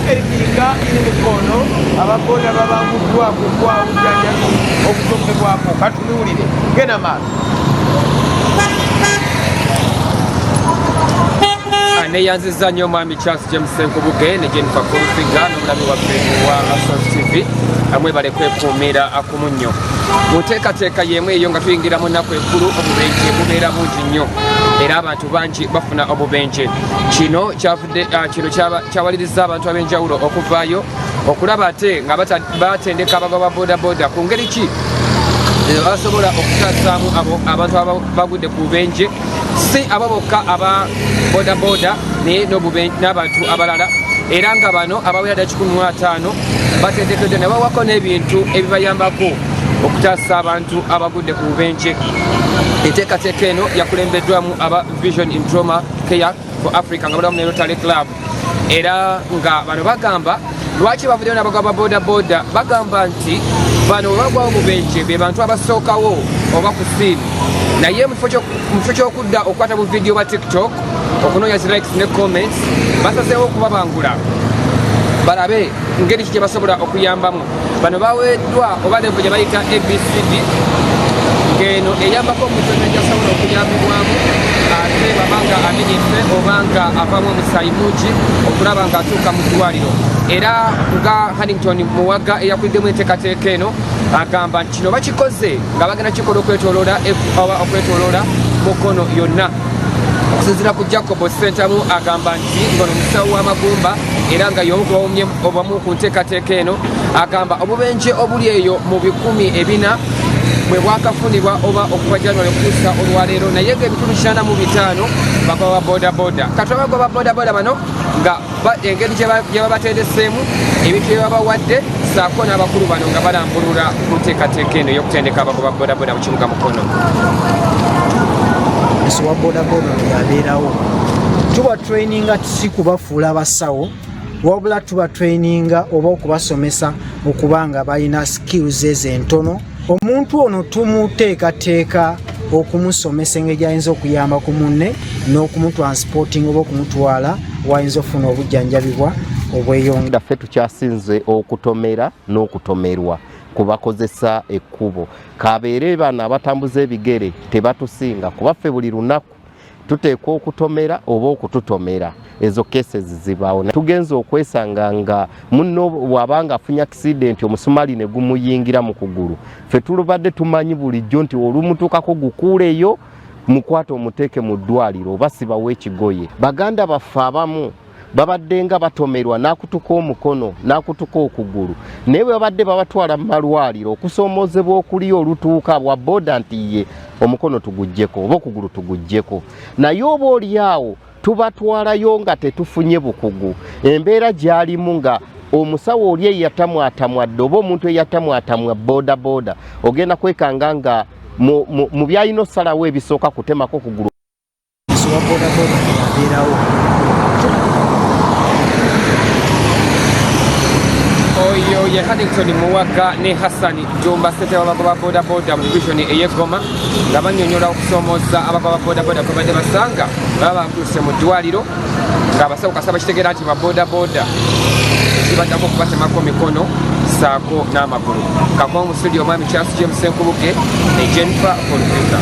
Erikinga iri Mukono, ababoda babanguddwa ku kwa bujjanjabi okusokebwako. Katubiwulire, genda maaso. Neyanziza nnyo Omwami Charles James Senkubuge ne Jennifer Kulufiga n'omulabi waffe wa Asos TV, amwebale kwekuumira akumu nnyo mu nteekateeka y'emu eyo. Nga tuyingira mu nnaku enkulu, obubenje bubeera bungi nnyo era abantu bangi bafuna obubenje. Kino kyavudde, kino kyawaliriza abantu ab'enjawulo okuvaayo okulaba ate nga batendeka abagoba ba bodaboda ku ngeri ki basobola okutaasaamu abo abantu abagudde ku bubenje, si abo bokka aba bodaboda naye n'abantu abalala. Era nga bano abawera ddala 150 batendekeddwa ne bawako n'ebintu ebibayambako okutaasa abantu abagudde ku bubenje. Enteekateeka eno yakulembeddwamu aba Vision in Trauma Care for Africa nga balamu ne Rotary Club. Era nga bano bagamba lwaki bavuddeyo n'abagoba ba bodaboda, bagamba nti bano bwe bagwawo obubenje be bantu abasookawo oba ku simu, naye mu kifo ky'okudda okukwata bu vidiyo bwa TikTok okunoonya zi likes ne comments, basazeewo okubabangula balabe ngeri ki gye basobola okuyambamu. Bano baweeddwa oba level gye bayita ABCD, ng'eno eyambako omuntu engeri gyasobola okuyambibwamu ate bw'aba nga amenyese oba nga avaamu omusaayi mungi okulaba ng'atuuka mu ddwaliro. Era nga Hannington Muwaga eyakuliddemu enteekateeka eno agamba nti kino bakikoze nga bagenda kikola okwetoloola oba okwetoloola Mukono yonna. Okusinziira ku Jacob Sentamu, agamba nti ngono musawo w'amagumba era nga y'omu kubawumye obamu ku nteekateeka eno, agamba obubenje obuli eyo mu 400 bwe bwakafunibwa oba okuva January okutuusa olwaleero, naye nga ebitundu 85 bagoba ba bodaboda. Kati abagoba ba bodaboda bano nga engeri gye babatendeseemu, ebintu bye babawadde, saako n'abakulu bano nga balambulula ku nteekateeka eno ey'okutendeka abagoba bodaboda mu kibuga Mukono. Wa bodaboda yabeerawo, tuba traininga si kubafuula basawo, wabula tuba traininga oba okubasomesa okuba nga balina skills ezo entono. Omuntu ono tumuteekateeka okumusomesa engeri gyayinza okuyamba ku munne n'okumutransporting oba okumutwala wayinza okufuna obujjanjabibwa obweyongera. Ffe tukyasinze okutomera n'okutomerwa kubakozesa ekkubo, kabeere bano abatambuza ebigere tebatusinga, kuba ffe buli lunaku tuteekwa okutomera oba okututomera. Ezo cases zibaawo. Tugenza okwesanga nga munno bw'abanga afunye accident, omusumali ne gumuyingira mu kugulu. Ffe tulubadde tumanyi bulijjo nti olumutuukako gukuuleyo, mukwate omuteeke mu ddwaliro oba sibawo ekigoye. Baganda baffe abamu babadde nga batomerwa n'akutuka omukono n'akutuka okugulu, naye bwe babadde babatwala mu malwaliro, okusoomoozebwa okuli olutuuka bwa boda nti ye omukono tuguggyeko oba okugulu tuguggyeko, naye oba oli awo tubatwalayo nga tetufunye bukugu. Embeera gy'alimu nga omusawo oli eyatamwatamwadde oba omuntu eyatamwatamwa boda boda, ogenda kwekanga nga mu byalina osalawo ebisooka kutemako kugulu. Wa bodaboda yabeerawo. Oyo ye Hannington Muwaga ne Hassan Jumba, ssentebe w'abagoba bodaboda mu divisioni ey'Eggoma, nga bannyonnyola okusoomooza abagoba bodaboda kwe badde basanga baba batuuse mu ddwaliro, ng'abasawo kasa bakitegeera nti ba bodaboda kibaddako okubatemako mikono saako n'amagulu. Kakoma mu studio, Omwami Charles James Senkubuge ne Jennifer Olvika.